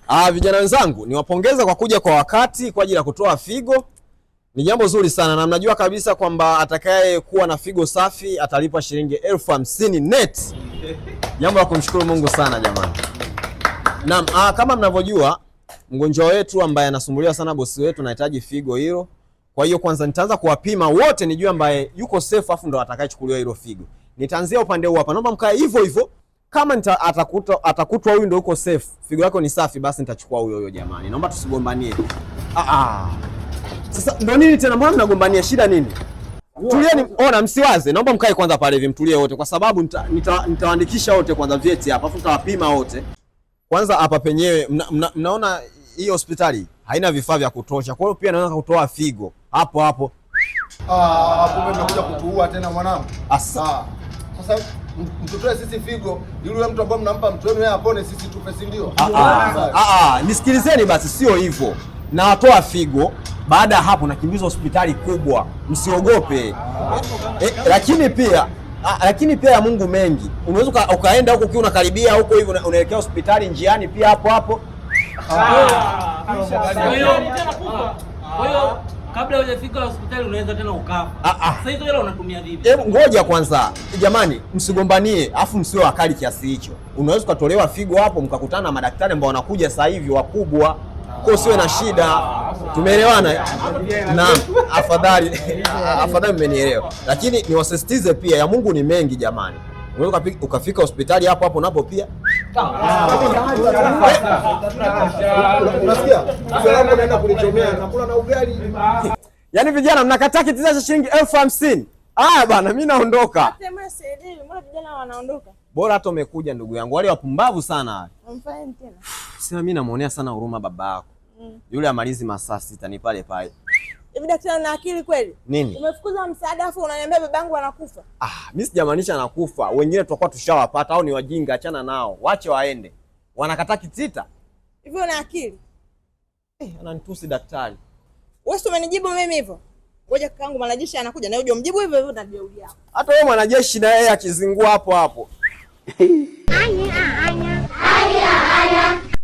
Ah, vijana wenzangu, niwapongeza kwa kuja kwa wakati kwa ajili ya kutoa figo. Ni jambo zuri sana na mnajua kabisa kwamba atakaye kuwa na figo safi atalipwa shilingi 50,000 net. Jambo la kumshukuru Mungu sana jamani. Naam, kama mnavyojua mgonjwa wetu ambaye anasumbuliwa sana, bosi wetu anahitaji figo hilo. Kwa hiyo kwanza nitaanza kuwapima wote nijue ambaye yuko safe afu ndo atakayechukuliwa hilo figo. Nitaanzia upande huu hapa. Naomba mkae hivyo hivyo. Kama atakutwa huyu ndo yuko safe, figo yako ni safi, basi nitachukua huyo huyo jamani. Naomba tusigombanie. Sasa ndo nini tena, mbona mnagombania? Shida nini? Tulieni, ona msiwaze. Naomba mkae kwanza pale hivi mtulie wote kwa sababu nitawaandikisha wote kwanza vyeti hapa, afu nitawapima wote. Kwanza hapa penyewe mnaona hii hospitali haina vifaa vya kutosha. Kwa hiyo pia naweza kutoa figo hapo hapo. Ah, kumbe mnakuja kutuua tena mwanangu. Asa. Sasa mtutoe sisi figo ili yule mtu ambaye mnampa mtu wenu yeye apone, sisi tufe, si ndio? Nisikilizeni basi, sio hivyo. Nawatoa figo, baada ya hapo nakimbizwa hospitali kubwa, msiogope. Lakini pia ya Mungu mengi. Unaweza ukaenda huko ukiwa unakaribia huko hivi unaelekea hospitali njiani pia hapo hapo. Kwa hiyo kabla hujafika hospitali unaweza tena ukafa. Sasa hizo hela unatumia vipi? Hebu ngoja kwanza jamani, msigombanie afu msiwe wakali kiasi hicho. Unaweza ukatolewa figo hapo mkakutana na madaktari ambao wanakuja sasa hivi wakubwa. Kwa hiyo usiwe na shida. Tumeelewana? Naam, afadhali mmenielewa. Lakini niwasisitize pia ya Mungu ni mengi jamani. Unaweza ukafika hospitali hapo hapo napo pia. Unasikia? Salamu naenda kulichomea, nakula na ugali. Yaani vijana mnakataa kitita cha shilingi 50,000. Haya bana, mimi naondoka. Sema sielewi, mbona vijana wanaondoka? Bora hata umekuja ndugu yangu. Wale wapumbavu sana. Wamfanye tena. Sema mimi namuonea sana huruma baba yako. Yule amalizi masaa 6 ni pale pale. Hivi daktari una akili kweli? Nini? Umefukuza msaada afu unaniambia babangu anakufa. Mimi sijamaanisha anakufa. Wengine tutakuwa tushawapata au ni wajinga, achana nao. Wache waende. Wanakataa kitita. Hivi una akili? Ananitusi daktari. Wewe si umenijibu mimi hivyo? Ngoja kakaangu mwanajeshi anakuja na uje umjibu hivyo hivyo na jeuri yako. Hata wewe mwanajeshi na yeye akizingua hapo hapo. Anya, anya. Anya, anya.